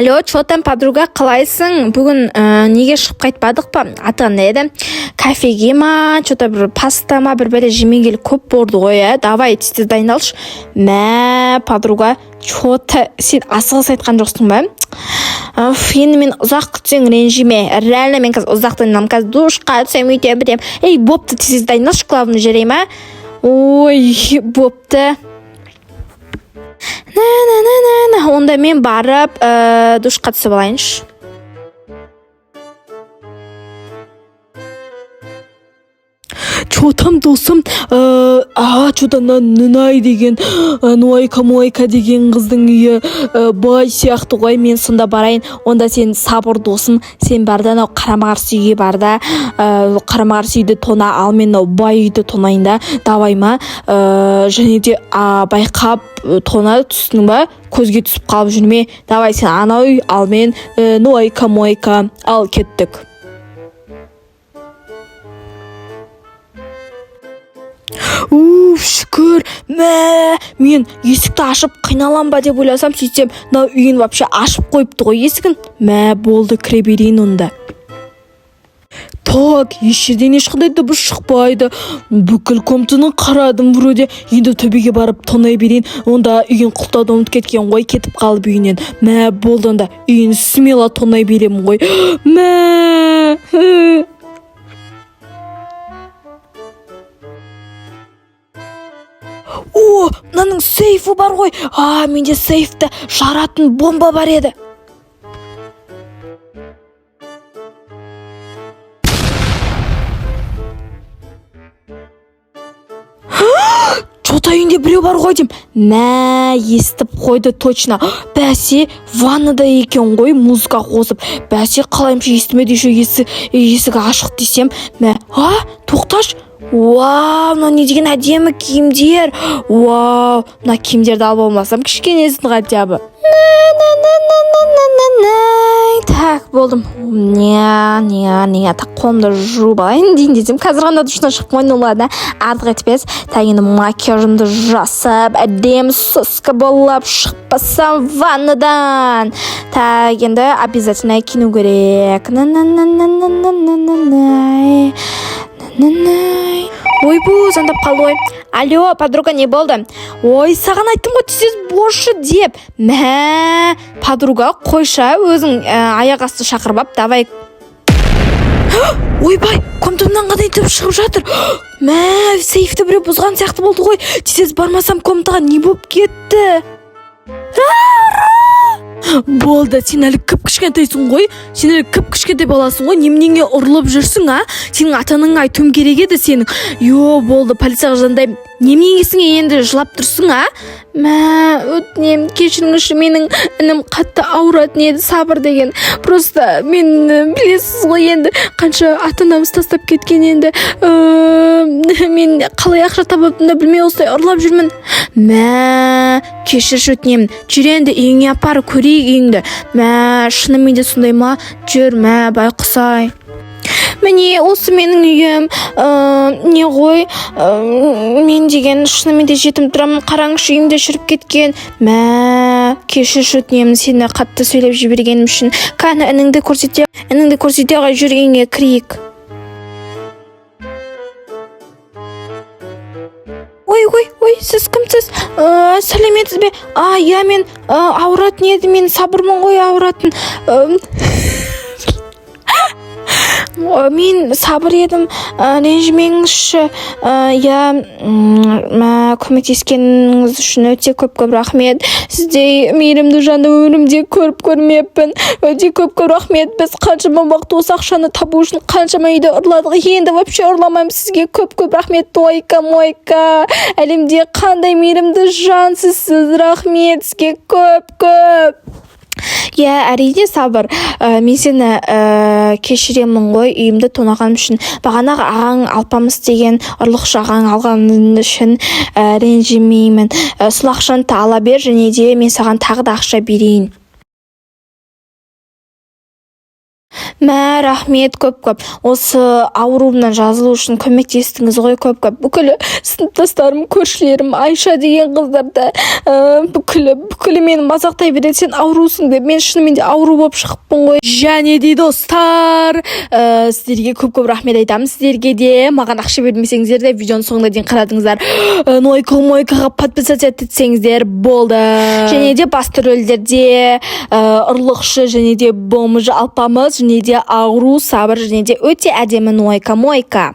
Алло, че там, подруга, қалайсың? Бүгін неге шығып қайтпадық па? Аты қандай еді, кафеге ма, че то бір паста ма, бір бәле жемегелі көп болды ғой, иә? Давай, тез тез дайындалшы. Мә, подруга, че то сен асығыс айтқан жоқсың ба? Уф, енді мен ұзақ күтсең, ренжіме. Реально, мен қазір ұзақ дайындаламын, қазір душқа түсемін, өйтемін, бүйтемін. Ей, бопты, тез тез дайындалшы, главное, жарай ма? Ой, бопты. На на на на на. Онда мен барып душқа түсіп алайыншы. Че там, досым? А че то Нунай деген, Нуайка Муайка деген қыздың үйі бай сияқты ғой. Мен сонда барайын. Онда сен, Сабыр досым, сен бар да, анау қарама қарсы үйге бар да, қарама қарсы үйді тона, ал мен мынау бай үйді тонайын да. Давай ма? Және де байқап тона, түсіндің ба? Көзге түсіп қалып жүрме. Давай, сен анау үй, ал мен Нуайка Муайка. Ал, кеттік. Уф, шүкір. Мә, мен есікті ашып қиналам ба деп ойласам, сөйтсем, мынау үйін вообще ашып қойыпты ғой есігін. Мә, болды, кіре берейін онда. Так, еш жерден ешқандай дыбыс шықпайды. Бүкіл комнатаны қарадым вроде. Енді төбеге барып тонай берейін. Онда үйін құлыптауды ұмытып кеткен ғой, кетіп қалып үйінен. Мә, болды, онда үйін смело тонай беремін ғой. Мә. О, мынаның сейфі бар ғой. А, менде сейфті жаратын бомба бар еді. Че-то үйінде біреу бар ғой деймін. Мә, естіп қойды точно. Бәсе, ваннада екен ғой, музыка қосып. Бәсе, қалайымша естімеді, еще есігі ашық десем. Мә, а, тоқташы. Вау, мынау не деген әдемі киімдер. Вау, мына киімдерді алып алмасам кішкенесін хотя бы. Так, болдым. Не, не, не, так, қолымды жуып алайын дейін десем, қазір ғана душтан шығып қойдым, ну ладно, артық етпес. Так, енді макияжымды жасап, әдемі соска болып шықпасам ваннадан. Так, енді обязательно киіну керек. На на на на на на на на на на на. Ойбу, звондап қалды ғой. Алло, подруга, не болды? Ой, саған айттым ғой, тез болшы деп. Мә, подруга, қойша, өзің аяқ асты шақырып алып, давай. Ойбай, комнатамнан қандай дыбыс шығып жатыр? Мә, сейфті біреу бұзған сияқты болды ғой. Тез бармасам, комнатаға не болып кетті? Болды, сен әлі кіп кішкентайсың ғой, сен әлі кіп кішкентай баласың ғой. Неменеңе ұрылып жүрсің, а? Сенің ата анаңа айтуым керек еді сенің. Йо, болды, полицияға звондаймын. Неменесіңе енді жылап тұрсың, а? Мә, өтінемін, кешіріңізші, менің інім қатты ауыратын еді, Сабыр деген. Просто мен білесіз ғой енді, қанша ата анамыз тастап кеткен енді. Мен қалай ақша табатынымды білмей, осылай ұрлап жүрмін. Мә, кешірші, өтінемін. Жүр енді, үйіңе апар, көрейік үйіңді. Мә, шынымен де сондай ма? Жүр, мә, байқұс ай. Міне, осы менің үйім. Не ғой, мен деген шынымен де жетім тұрамын. Қараңызшы, үйімде шіріп кеткен. Мә, кешірші, өтінемін, сені қатты сөйлеп жібергенім үшін. Кәні, ініңді көрсете, ініңді көрсете ғой, жүр, үйіңе кірейік. Ой, ой, ой, сіз кімсіз? Сәлеметсіз бе? А, иә, мен ауыратын едім, мен Сабырмын ғой ауыратын. Мен Сабыр едім, ренжімеңізші. Иә, мә, көмектескеніңіз үшін өте көп көп рахмет. Сіздей мейірімді жанды өмірімде көріп көрмеппін. Өте көп көп рахмет. Біз қаншама уақыт осы ақшаны табу үшін қаншама үйді ұрладық. Енді вообще ұрламаймын. Сізге көп көп рахмет, Тойка Мойка. Әлемде қандай мейірімді жансыз сіз. Рахмет сізге көп көп. Иә, әрине, Сабыр. Мен сені кешіремін ғой үйімді тонағаным үшін. Бағанағы ағаң Алпамыс деген ұрлықшы ағаң алған үшін ренжімеймін. Сол ақшаны та ала бер, және де мен саған тағы да ақша берейін. Мә, рахмет көп көп, осы ауруымнан жазылу үшін көмектестіңіз ғой көп көп. Бүкіл сыныптастарым, көршілерім, Айша деген қыздар да, бүкілі мені мазақтай береді, сен аурусың деп. Мен шынымен де ауру болып шығыппын ғой. Және де, достар, сіздерге көп көп рахмет айтамын. Сіздерге де, маған ақша бермесеңіздер де, видеоның соңына дейін қарадыңыздар. Нойка Мойкаға подписаться етсеңіздер болды. Және де басты рөлдерде ұрлықшы және де бомж Алпамыс және де ауру Сабыр және де өте әдемі Нойка Мойка.